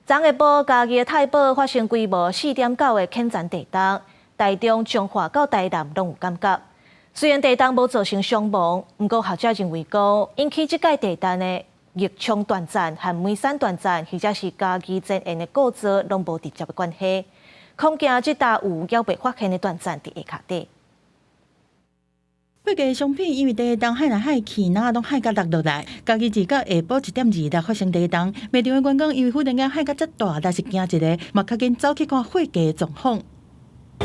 昨下晡，嘉義的太保發生規模4.9的淺層地動，台中、彰化到台南攏有感覺。雖然地動無造成傷亡，毋過學者認為講，引起這擺地動的逆衝斷層和梅山斷層，或者是嘉義前緣的構造，攏無直接的關係。恐驚這搭有猶未發現的斷層佇下跤底。火雞商品因為地動海來海去，哪攏海甲落落來。嘉義市到下晡1.26發生地動，賣場的員工因為忽然間海甲遮大力，是驚一下，嘛較緊走去看火雞的狀況。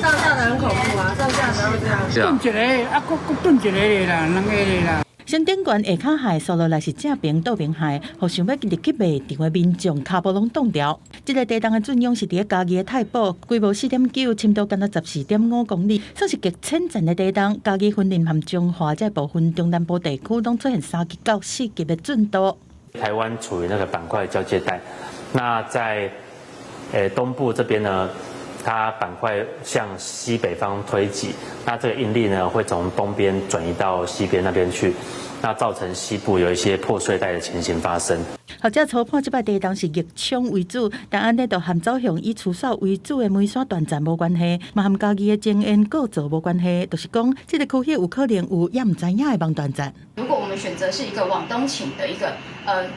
上下的很恐怖啊！上下的會這樣。頓一个，啊，閣閣頓一个啦，兩個啦。上頂懸下跤海，紲落來是正爿倒爿海，予想欲入去賣場的民眾跤步攏凍掉。這個地動的震央是佇咧嘉義的太保，規模4.9，深度干焦14.5公里，算是極淺層的地動。嘉義雲林和彰化這部分中南部地區攏出現3級到4級的震度。台灣處於那個板塊交界帶，那在東部這邊呢，它板塊向西北方推擠，那這個應力呢會從東邊轉移到西邊那邊去，那造成西部有一些破碎帶的情形發生。學者初判這擺地動是逆衝為主，但按呢就和走向以趨勢為主的梅山斷層無關係，嘛和嘉義的前緣構造無關係，就是講這個區域有可能有猶毋知影的網斷層。如果我們選擇是一個往東傾的一個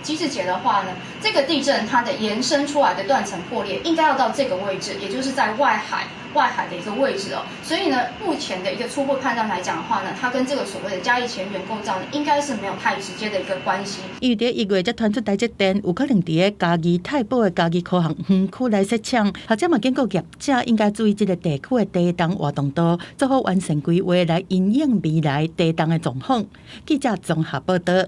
機制解的話呢，這個地震它的延伸出來的斷層破裂應該要到這個位置，也就是在外海的一個位置哦。所以呢，目前的一個初步判斷來講的話呢，它跟這個所謂的嘉義前緣構造呢，應該是沒有太直接的一個關係。因為佇1月才傳出台積電有可能佇咧嘉義太保的嘉義科學園區來設廠，學者嘛警告業者應該注意這個地區的地動活動度，做好完善規劃來因應未來地動的狀況。記者綜合報道。